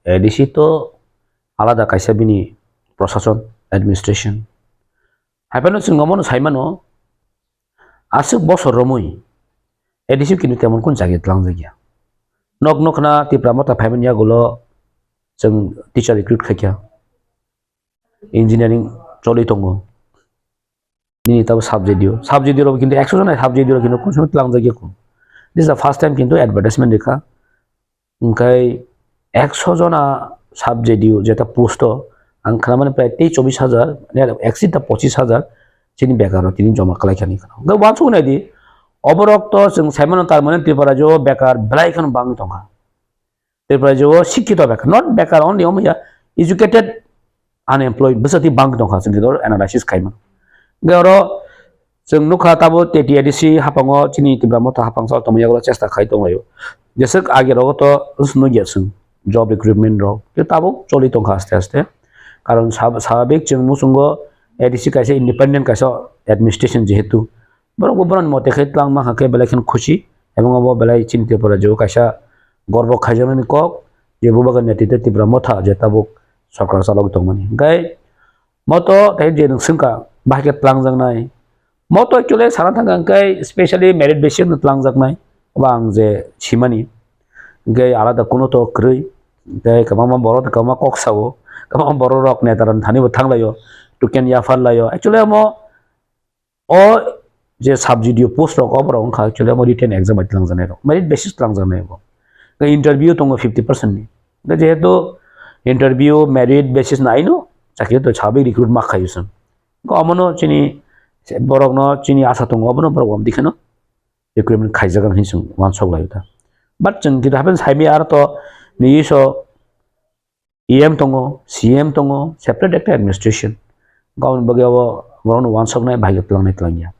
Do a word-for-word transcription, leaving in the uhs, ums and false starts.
A D C to alada kaisa bini prosason, administration. Haiphano chwng omono saimano, aswk bosor romwi A D C kini temon kun chakri twlangjakya. Nok nokna Tipra Motha phaimani yagulo chwng teacher recruit khaikha. Engineering choli tongo. Nini tabo sub J D O. Sub J D O rok kintu ekso jona sub J D O rok kintu kun somoy twlangjakya kun. This is the first time kintu advertisement rikha. Hwnkhe ekso jona sub J D O jeta post o ang khnamani prai tei chobbish hajar, ne exceed the pochis hajar chini bekar rok tini joma khlai kha hinwi khna. Hwnkhe uansuk nai di, oborok to chwng saimano tar mane Tripura rajyo o bekar belai kheno bangwi tongkha. Tripura rajyo o sikkito bekar, not bekar only, omo ya educated unemployed bwsati bang tongkha, chwng khe analysis khaimano. Hwnkhe oro chwng nukha tabo T T A D C haphango chini Tipra Motha haphang chal tongmani yagulo chesta khai tonglaio. Jeswk age rogo to nukya chwng job recruitment rok, tei tabuk choli tongkha aste aste. Karon sab-, sababik chwng muchungo A D C kaisa independent kaisa administration jehetu, borok bo borokni mote khe twlang mankha khe belai kheno khusi, ebong obo belai chini Tripura rajyo o kaisa gorbo khaijaknani kok, je bubagra netritwe Tipra Motha je tabuk sorkar chalogwi tongmani. Hwnkhe moto tei je nwng swngkha, bahai khe twlangjaknai. Moto actually sana thangkha hwnkhe specially merit basis no twlangjaknai, obo ang je simani. Hwnkhe alada kuno to kwrwi, hwnkhe kwbangma borok kwbangma kok sao, kwbangma borok rok neta rok thani bo thanglaio, tuken yaphar laio. Actually omo o je sub J D O post rok oborok wngkha actually omo written exam bai twlangjaknai rok, merit basis twlangjaknai bo. Hwnkhe interview tongo fifty percent ni. Hwnkhe jehetu interview merit basis no aino chakri to sabai recruit ma khaio chwng. Hwnkhe omono chini borokno chini asa tongo, obono borok wam dikheno recruitment khaijak hinwi chwng uansuk laio ta. But chwng kisa hapheno saimaya aro to nini so E M tongo, C M tongo, separate ekta administration. Gaboni bagwi abo borokno uansuknai, bahai khe twlangnai twlangya.